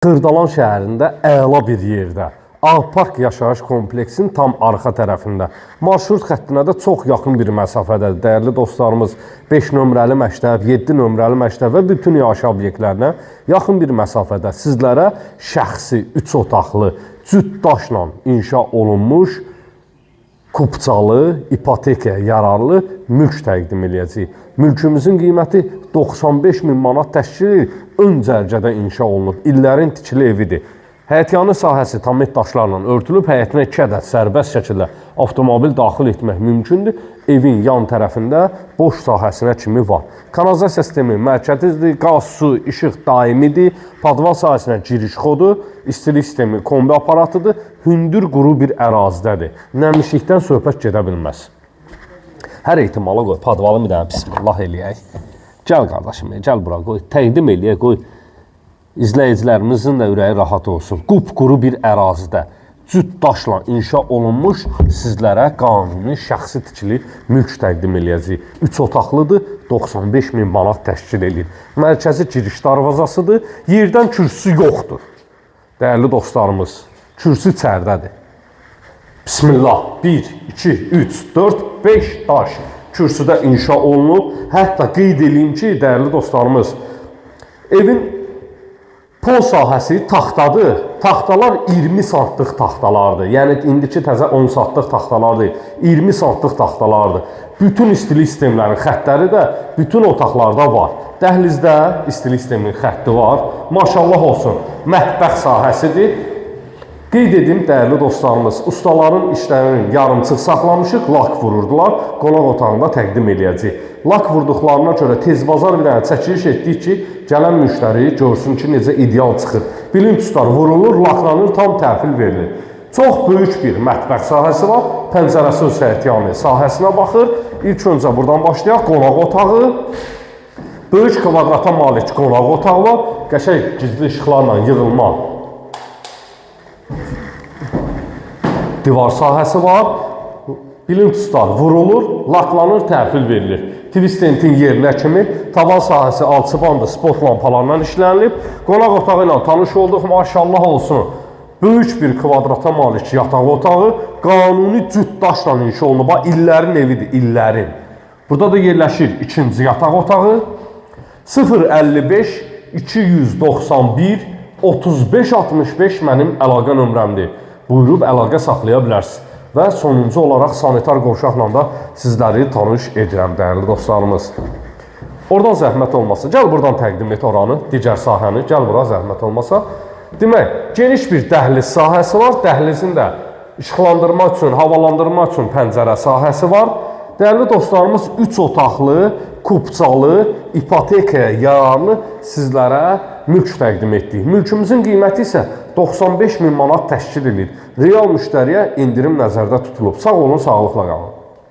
Xırdalan şəhərində əla bir yerdə, Ağpark yaşayış kompleksinin tam arxa tərəfində, marşrut xəttinə də çox yaxın bir məsafədədir. Dəyərli dostlarımız, 5 nömrəli məktəb, 7 nömrəli məktəb və bütün yaşayış obyektlərinə yaxın bir məsafədə sizlərə şəxsi 3 otaqlı, cüt daşla inşa olunmuş kupçalı, ipotekaya yararlı mülk təqdim eləyəcəyik. Mülkümüzün qiyməti 95 min manat təşkil edir. Ön cərgədə inşa olunub. İllərin tikili evidir. Həyətyanı sahəsi tamet daşlarla örtülüb, həyətinə 2 ədəd sərbəst şəkildə avtomobil daxil etmək mümkündür. Evin yan tərəfində boş sahəsinə kimi var. Kanalizasiya sistemi mərkəzidir, qaz, su, işıq daimidir. Podval sahəsinə giriş xodu, istilik sistemi kombi aparatıdır. Hündür quru bir ərazidədir. Nəmişlikdən söhbət gedə bilməz. Hər ehtimala qoy, podvalı bir dənə bismillah eləyək. Gəl qardaşım, gəl bura qoy, təqdim eləyək, qoy. İzləyicilərimizin də ürəyi rahat olsun. Qupquru bir ərazidə cüt daşla inşa olunmuş sizlərə qanuni şəxsi tikili mülk təqdim eləyəcəyik. 3 otaqlıdır, 95 min manat təşkil eləyir. Mərkəzi giriş darvazasıdır. Yerdən kürsüsü yoxdur. Dəyərli dostlarımız, kürsü içəridədir. Bismillah. 1, 2, 3, 4, 5 daş kürsüdə inşa olunub. Hətta qeyd eləyim ki, dəyərli dostlarımız, evin pol sahəsi taxtadır. Taxtalar 20 santlıq taxtalardır. Yəni indiki təzə 10 santlıq taxtalar deyil. 20 santlıq taxtalardır. Bütün istilik sistemlərinin xəttləri də bütün otaqlarda var. Dəhlizdə istilik sisteminin xətti var. Maşallah olsun. Mətbəx sahəsidir. Qeyd edim dəyərli dostlarımız, ustaların işlərinin yarımçıq saxlamışıq, lak vururdular, qonaq otağında təqdim eləyəcəyik. Lak vurduqlarına görə tez bazar bir dənə çəkiliş etdik ki, gələn müştəri görsün ki, necə ideal çıxır. Bilinçlər vurulur, laklanır, tam təhvil verilir. Çox böyük bir mətbəx sahəsi var. Pəncərəsi öz həyətyanı sahəsinə baxır. İlk öncə buradan başlayaq. Qonaq otağı. Böyük kvadrata malik qonaq otağı var. Qəşəng gizli işıqlarla yığılma divar sahəsi var. Bilinçlər vurulur, laklanır, təhvil verilir. Twistentin yerinə kimi tavan sahəsi alçıbandı spot lampalarla işlənilib. Qonaq otağı ilə tanış olduq, maşallah olsun. Böyük bir kvadrata malik yataq otağı qanuni cüt daşla inşa olunub. Bax, illərin evidir, illərin. Burada da yerləşir ikinci yataq otağı. 055 291 35 65 mənim əlaqə nömrəmdir. Buyurub əlaqə saxlaya bilərsiniz. Və sonuncu olaraq sanitar qovşaqla da sizləri tanış edirəm, dəyərli dostlarımız. Oradan zəhmət olmasa, gəl buradan təqdim et oranı, digər sahəni, gəl bura zəhmət olmasa. Demək, geniş bir dəhliz sahəsi var. Dəhlizin də işıqlandırma üçün, havalandırma üçün pəncərə sahəsi var. Dəyərli dostlarımız, 3 otaqlı, kupçalı, ipotekaya yararlı sizlərə mülk təqdim etdik. Mülkümüzün qiyməti isə 95 min manat təşkil edir. Real müştəriyə endirim nəzərdə tutulub. Sağ olun, sağlıqla qalın.